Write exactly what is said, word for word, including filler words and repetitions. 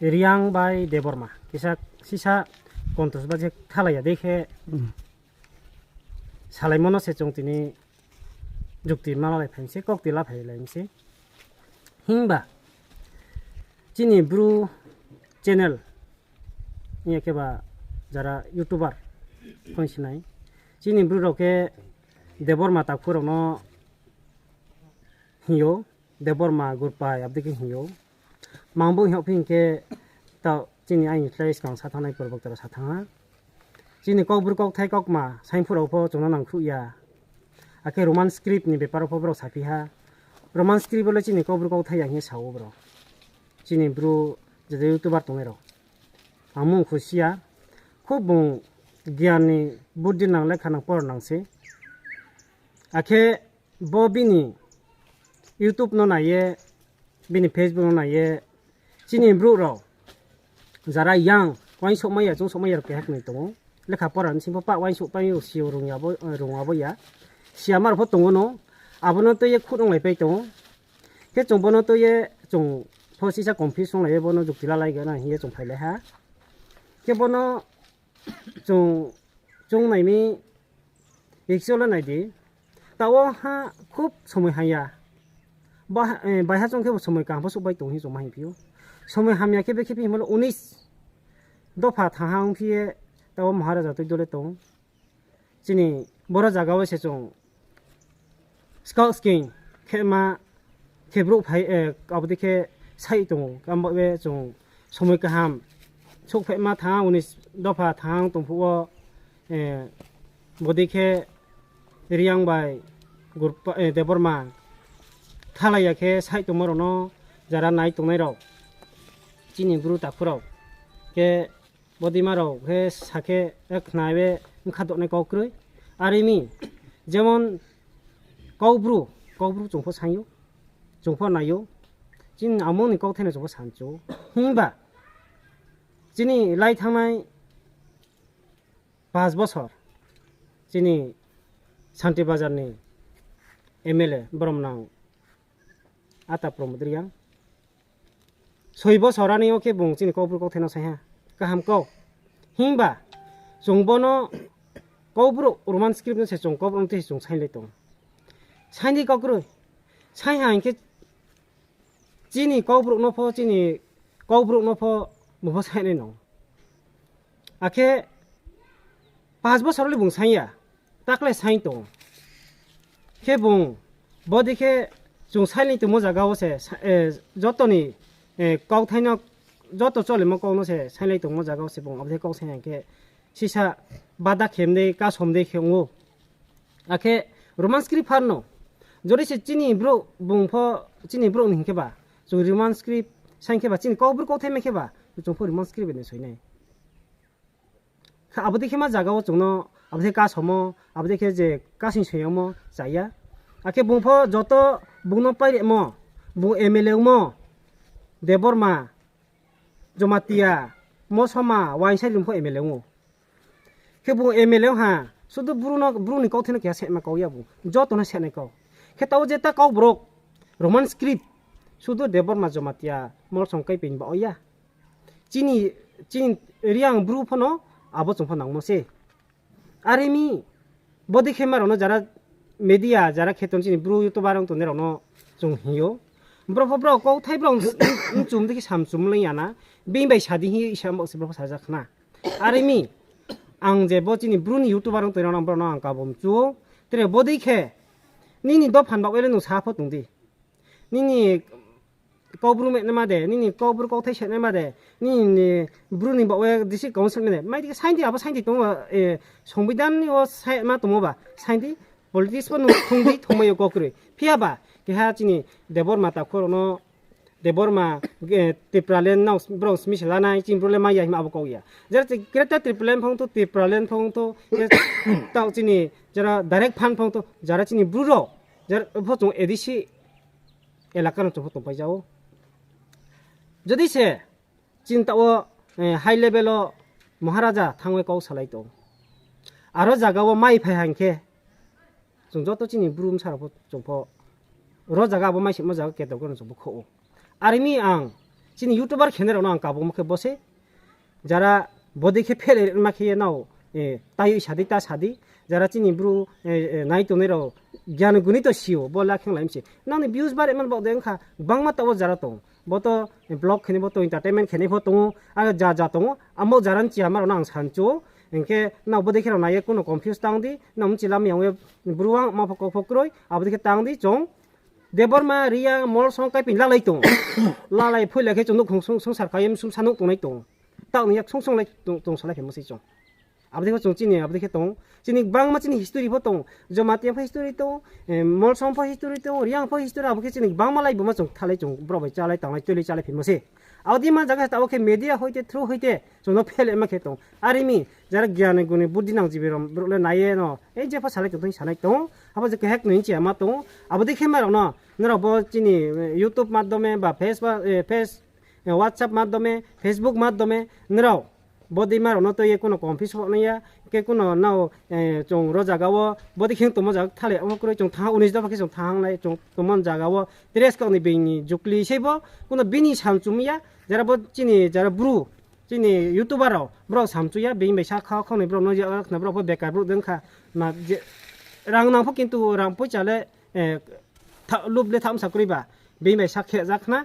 Riang bai Debbarma kisa sisa kontros ba je thalaiya de khe salaimano se chwng tini jukti malai phaimse, kok tila phai laimse. Himba chini bru channel, iya khe ba jara YouTuber phone sinai. Chini bru rok khe Debbarma takhu rokno hiyo, Debbarma Gurpai abdi khe hiyo. Mangbo hiyo phi hinkhe ta chini aini thlai skang sa thangnai purbo tara sa thangha. Chini kok bru kok thai kok ma saimphuru pho chwngno nang khu ya. Akhe Roman script ni bepar pho borok sa phi ha. Roman script le chini kok bru kok thai ya hiya sao borok. Chini bru je YouTuber tongnai rok. Amung khusia. Khub bung giyan ni buddhi nang lekha nang por nang se. Akhe bo bini YouTube no naiye, bini Facebook no naiye, chini bru rok jara yang wain sok maya, chung sok maya rok keha kwnwi tongo. Lekha pora ni singbo pa wain sok pai sio rung ya bo, rung abo ya. Siya mar pho tongo no, abono to ye khut ong lai pai tongo. Khe chung bono to ye chung pho sisa confuse ong lai ye bono jukti la lai gana hiye chung phai lai ha. Khe bono chung, chung naimi actually naidi, tao ha khub somoi haya. Ba, eh, baiha chong khe bo somoi kaham pho sukbai tong hi chong ma hing phio. Somoi hamya khe be khe phimalo unis dopha thaha wng phiye tao Maharaja twi dole tong. Chini boro jaga o se chwng scout skiing khema khebruk phai, eh, abodi khe sai tongo. Kambao be chwng somoi kaham suk phaima thang unis dopha thang tongphuo, eh, bodi khe Riang bai Gurpa-, eh, Debbarma thalaiya khe sai tongma rokno jara nai tongnai rok chini bru takhu rok khe Bodima rok khe sakhe, eh, khna be wngkha doknai kok kwrwi. Arimi, jemon kok bru, kok bru chwng pho sanyo, chwng pho naio, chini amoni kok thaino chwng pho sancho. Himba chini lai thangnai pash bosor chini Santi Bazar ni M L A borom nang Ata Pramod Riang. Soi bosor ani o khe bung chini kokbru kokthaino saiha. Kaham kok. Himba chwng bono kokbru Roman script no se chwng kokbru tei se chwng sainlai tongo. Saini kokbru. Saiha hinkhe chini kokbru no pho, chini kokbru no pho, bo pho sainai no. Akhe pash bosor le bung saiya. Takle sai tongo. Khe bung, bodi khe chwng sailai tongmo jaga o se, sa-, eh, jotoni, eh, kok thaino, joto cholimo kok no se sailai tongmo jaga o se bung, aboni kok sai khe sisa bada khemde, kasom de khe wngo. Akhe Roman script pharno, jodi se chini bro, bung pho chini bro ni hinkhe ba, chwng Roman script sai khe ba, chini kokbru kok thai mai khe ba, chwng pho Roman script ni soinai. Kha abo dei khe ma jaga o chwngno abo dei kasomo, abo dei khe je kasing soyamo chaya. Akhe bung pho joto bungno pairemo, bung M L A wngmo, Debbarma, Jamatia, Mosoma, Wainsa ring pho M L A wngo. Khe bung M L A wngha, sudu bruno, bruni kok theno keha sema kok ya bung, jotono senai kok. Khe tao je ta kok borok, Roman script, sudu Debbarma, Jamatia, Molsom kai pin ba oya. Chini, chini Riang bru phano abo chwng pho nangmo se. Arimi, bodi khe marokno jara media, jara kheton chini bru YouTuber wng tongnai rokno chwng hiyo. Bro pho bro kok thai bro chum dikhe sam chum lai yana. Bini bai sadi hi isa mok se bro pho sajak khna. Arimi, ang je bo chini bruni YouTuber wng tongnai rokno ang kabum chuo. Tere bodi khe nini dophan bak wele nung sa pho tong di. Nini kokbru metna ma de, nini kokbru kokthai sena ma de, nini bruni bawe disi council ma de. Mai dike sainti abo sainti tongo, eh, Songbidan ni o sai ma tongo ba, sainti politics bo nung thungdi thungbai o kokrwi. Phiya ba, keha chini Debbarma takhu rokno, Debbarma, eh, Tipraland no borok simi se lanai, chini bru le maya hima abo kok ya. Jara chi Greater Tipraland phang to, Tipraland phang to, je tao chini jara direct phan phang to, jara chini bru rok, jara pho chung A D C elaka no chwng pho tongpai jao. Jodi se chini tao, eh, high level o Maharaja thangwi kok salai tong. Aro jaga o mai phai hang khe chwng joto chini bru bwsa rok pho chwng pho ro jaga abo mai simo jaga ketok no chwng pho kho o. Arimi ang chini YouTuber khenai rokno ang kabukma khe bo se. Jara bodi khe phele ma khe nao, eh, tai sadi ta sadi. Jara chini bru, eh, eh, nai tongnai rok gyan guni to sio, bo la kheng lai mse. Nang ni views bare man bo de wngkha, bangma tabo jara tong. Bo to vlog kheni bo to entertainment kheni pho tongo, aga ja ja tongo. Amo jara ni chiya maro nang sancho. Hingke nao bodi khe rok nai ye kuno confuse tang di. Nang mchi lam yang ye bru ang ma pho kok pho kroi, abo de khe tang di chong. Debbarma, Riya, Molsom, Kaipin lalai tong. Lalai phoila khe chwng nukhung sung, sung sar khaiyem sum sanuk tongnai tong. Taoni yak sung sung lai tong, tong salai khe mwsai chwng. Abdi khe chwng chini, abdi khe tong. Chini bangma chini history pho tong. Jamatia pho history tong. Eh, Molsom pho history tong. Riya pho history, abo khe chini bangma lai buma chwng thalai chwng. Borok bai chalai tanglai twi lai chalai phi mwsai. Abdi ma jaga ta o khe media hoite through hoite chwng no phele ma khe tong. Arimi jara gyani guni buddhi nang jibi rom borok le nai ye no. Ei je pha salai tong, sanai tong. Abo je kehek nung chiya ma tong. Abo de khe ma rok no. Norok bo chini, eh, YouTube madhyome ba Facebook, eh, Face-, eh, WhatsApp madhyome, Facebook madhyome norok bo de ma rok no to ye kuno confuse bo nang ya. Ke kuno nao, eh, chwng ro jaga o bo de kheng tongmo jaga thale omo kwrwi chwng thang unis dopha khe chwng thang nai chwng tongmo jaga o dress kok ni bini jukli sei bo kuno bini sam chum ya. Jara bo chini jara bru chini YouTuber rok, borok samchuya, bini bai sak kha khoknwi borok no ya khna borok pho bekar borok deng kha. Na je rang nang pho kintu rang poisa le, eh, tha-, lub le thamsa kwrwi ba, bini bai sak khe jak khna,